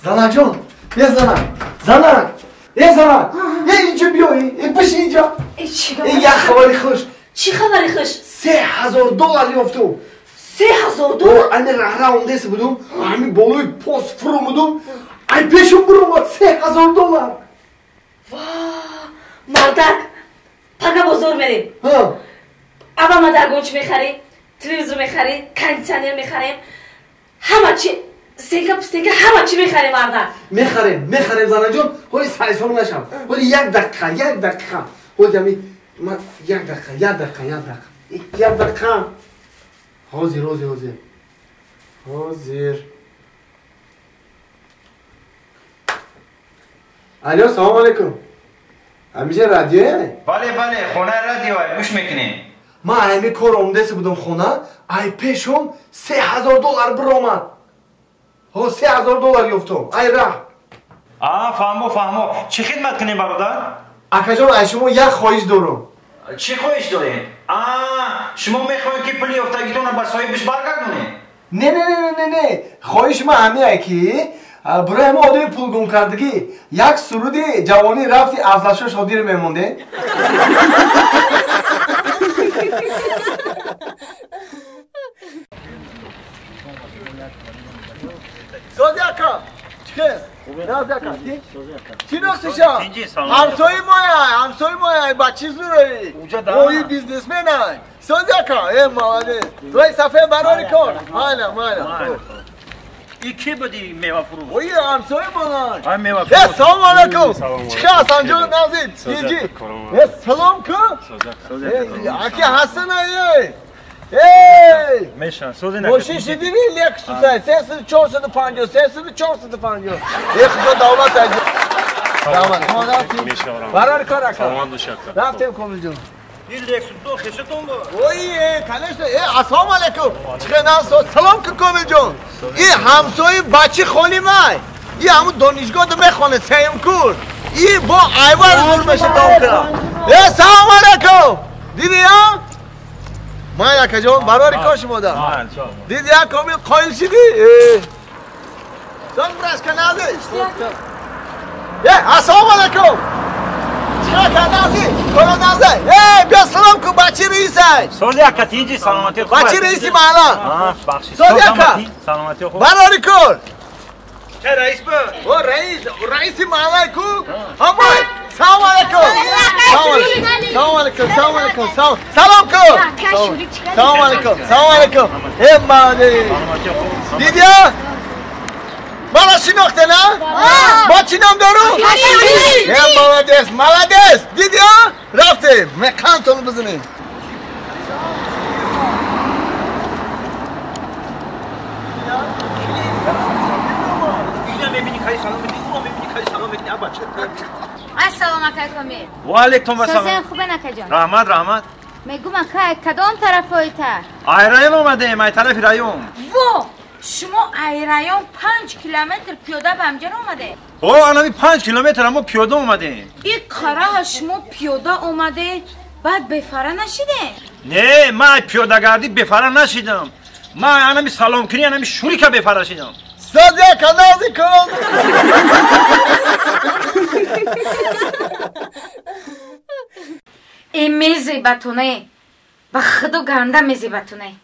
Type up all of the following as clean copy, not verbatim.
Занаҷон, е занак, занак, е занак, е инҷо биё, е бишин инҷо. Е як хабари хуш. Чӣ хабари хуш? $3000 ёфтум. $3000? Ани раҳра омдеси будум, ҳами болои пост фуромудум, ай пешум буромад $3000. Ва, мардак, пага бозор мерем. Ава ма даргончи мехарем, телевизор мехарем, кондиционер мехарем, ҳама чи стенка пустенка ҳама чи мехарем мардак. Мехарем, мехарем занаҷон, ҳоли сарисом нашам. Ҳоли як дақиқа, як дақиқа. Ҳоли ами ман як дақиқа, як дақиқа, як дақиқа. Як дақиқа. Ҳозир, ҳозир, ҳозир. Ҳозир. Алло, салом алейкум. Ҳамиша радиое? Бале, бале, хонаи радиое, гӯш мекунем. Ман ҳами кор омдаси будам хона, ай пешум $3000 биромад. Ҳо, $3000 ёфтум. Ай раҳ. А, фаҳмо, фаҳмо. Чӣ хидмат кунем, бародар? Акаҷон, ай шумо як хоҳиш дорум. Чӣ хоҳиш доред? А, шумо мехоҳед ки пули ёфтагитонро ба соҳибаш баргардонед? Не, не, не, не, не. Хоҳиши ман ҳамие ки барои ҳама одами пул гум кардагӣ як суруди ҷавонӣ рафти Афзалшо Шодиро мемондед. Сози ака, чӣ хел? Нази ака, чӣ носиша? Ҳамсои моя, ҳамсои моя, ба чӣ зурои? Ои бизнесменай. Сози ака, э молодец. Твои сафе барори кор. Майла, майла. И ки буди мевафурӯш? Ои ҳамсои монай. Ай мевафурӯш. Э салом алейкум. Чӣ хел Ҳасанҷон нази? Тинҷи? Э салом ку? Аки Ҳасанай. Эй! Мешан, сози накард. Мошин шидиви Лексусай, 300 450, 300 450. Э худо давлат аҷ. Давлат. Барори кор ака. Саломат бош ака. Рафтем комилҷон. Ин Лексус до хешатон буд? Ой, конечно. Э, ассалому алейкум. Чӣ хел нас? Салом ку комилҷон. И ҳамсои бачи холи май. И ҳамун донишгоҳ мехонад, сеюм курс. И бо айвар зур меша там кара. Э, салом алейкум. Диди а? Ман акаҷон, барори кор шумо да. Диди як комил қоил шидӣ? Сон брашка нази. Э, ассалому алейкум. Чӣ кардази? Коро нази. Э, биё салом ку бачи раисай. Сози ака тинҷи саломатӣ хуб. Бачи раиси маҳалла. Бахшиш. Сози ака. Саломатӣ хуб. Барори кор. Ча раис буд? О, раис, раиси маҳаллай ку? Ҳамой. Салом алейкум. Салом алейкум, салом алейкум, салом. Салом ку. Салом алейкум, салом алейкум. Э, молодец. Дидия? Мана шинохте, на? Ма чӣ ном дорум? Э, молодец, молодец. Дидия? Рафтем. Мекантон бизанем. Ассалому алайкум. Ва алайкум ассалом. Созен хубен акаҷон? Раҳмат, раҳмат. Мегум ака, кадом тарафоита? Ай район омадем, ай тарафи район. Во, шумо ай район 5 километр пиёда ба ҳамҷа омаде? О, анами 5 километр мо пиёда омадем. И қараҳа шумо пиёда омаде, баъд бефара нашиде? Не, ман пиёдагардӣ бефара нашидам. Ман анами саломкунӣ, анами шурика бефара шидам. Сози ака нази кун. Э мезебатоне, ба худо ганда мезебатоне.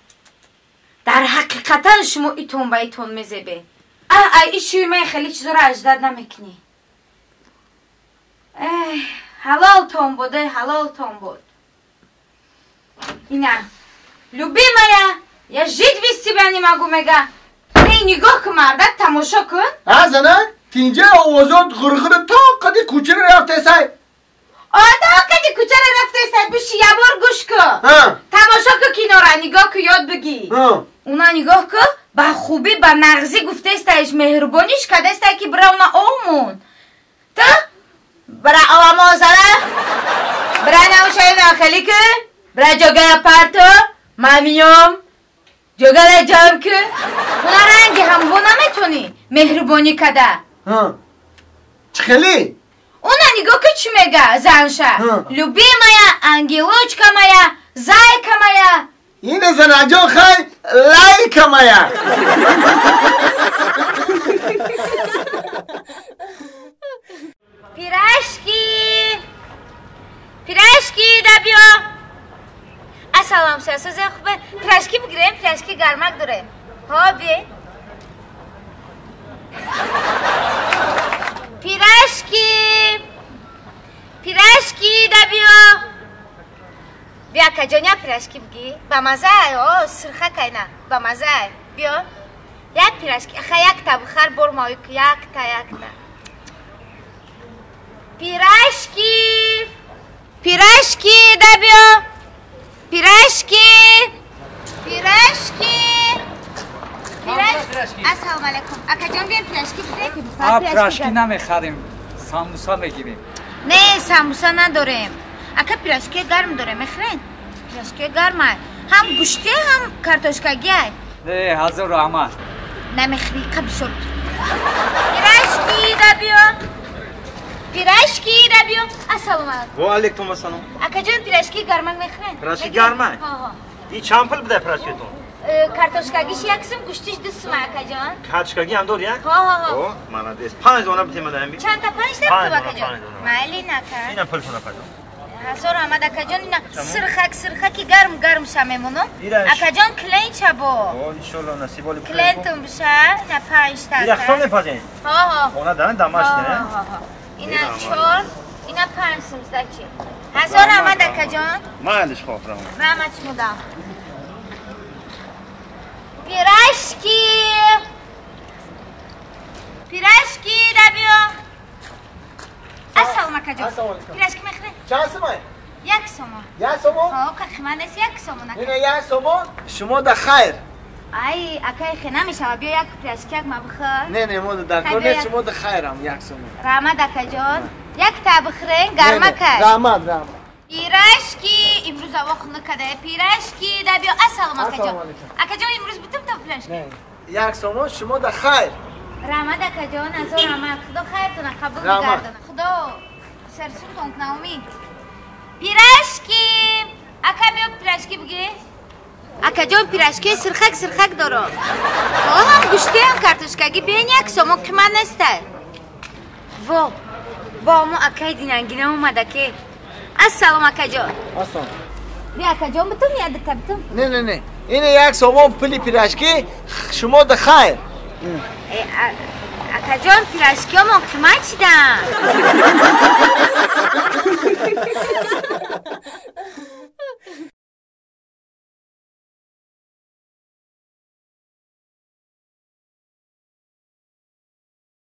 Дар ҳақиқатан шумо итон ба итон мезебе. А, ай ишӯи ман хеле чизоро аждад намекунӣ. Эҳ, ҳалолтон буд, э, ҳалолтон буд. Ина, любимая, я жить без тебя не могу, мега. Эй, нигоҳ кун, мардак, тамошо кун. А, занак, тинҷа овозот ғурғур то қади кӯчаро рафтесай. О, то қади кӯчаро рафтесай, биши ябор гӯш кун. Тамошо кун кинора, нигоҳ кун, ёд бигӣ. Уна нигоҳ кун, ба хубӣ, ба нағзӣ гуфтестаиш, меҳрубониш кардестай ки бира уна омун. Ту бира овамон зада, бира наушаи нахелӣ кун, бира ҷогая парто, ман миём, ҷогала ҷамъ кун. Уна ранги ҳамво наметонӣ меҳрубонӣ када. Чӣ хелӣ? Уна нигоҳ кун чӣ мега занша. Любимая, ангелочка моя, зайка моя. Ине занаҷон хай лайка моя. пирашки гармак дорем. Ҳо, бие. Пирашки! Пирашки, да биё. Биё, акаҷон, як пирашки бигӣ. Ба мазаай, о, сирхакай на. Ба мазаай. Биё. Як пирашки, аха якта бихар бор мои якта, якта. Пирашки! Пирашки, да биё. Пирашки! Пирашки! Пирашки! Ассалому алайкум. Акаҷон, биём пирашки бидем. А пирашки намехарем, самбуса мегирем. Не, самбуса надорем. Ака пирашки гарм дорем, мехӯред? Пирашки гармай. Ҳам гӯштӣ, ҳам картошкагиай. Не, ҳазор раҳмат. Намехӯрӣ, қа бисёр. Пирашки, да биё. Пирашки, да биё. Ассалому алайкум. Ва алайкум ассалом. Акаҷон, пирашки гармак мехӯред? Пирашки гармак? Ҳо. И чанд пул бидай пирашкитон? Картошкагиш як сум, гӯштиш 2 сум, акаҷон. Картошкаги ҳам дори, Ҳо, ҳо, ҳо. О, молодец. 5 дона битем адаем. Чанд та? 5 та битем, акаҷон? Майли, нака. Ина пултона пайдо. Ҳазор раҳмат, акаҷон. Ина сирхак, сирхаки гарм гарм ша мемонам. Акаҷон, клиент чабо. О, иншоалло насиб оли. Клиентум биша, ина 5 та. Ира хитон мепазен? Ҳо, ҳо. Хона дан дамаш не? Ҳо, ҳо. Ина 4, ина 5 сум сдачи. Ҳазор раҳмат, акаҷон. Майлиш хоҳ раҳмат. Раҳмат шумодам. Пирашки! Пирашки, да биё. Ассалому акаҷон. Пирашки мехӯред? Чанд сумай? 1 сомон. 1 сомон? Ҳо, қимат нест, 1 сомон ака. Ина 1 сомон, шумо да хайр. Ай, акай хе намешава, биё як пирашки як ма бихӯр. Не, не, мо дар кор нест, шумо да хайрам 1 сомон. Раҳмат, акаҷон. Як та бихӯрен, гармакай. Раҳмат, раҳмат. Пирашки, имрӯз ҳаво хунук када. Пирашки, да биё. Ассалому акаҷон. Акаҷон, имрӯз битум та пирашки? 1 сомон, шумо да хайр. Раҳмат, акаҷон, ҳазор раҳмат. Худо хайртона қабул гардона. Худо сарсумтон куна, умид. Пирашки! Ака, биё пирашки бигӣ. Акаҷон, пирашки сирхак сирхак дорам. Ҳо, ҳам гӯштӣ, ҳам картошкагӣ. Биён, 1 сомон қимат нестай. Во, бо мо акай динангина омада ки. Ассалому акаҷон. Ассалом. Би акаҷон, битум я дика битум? Не, не, не. Ина 1 сомон пули пирашки, шумо да хайр. Акаҷон, пирашкиҳомон қимат шидан.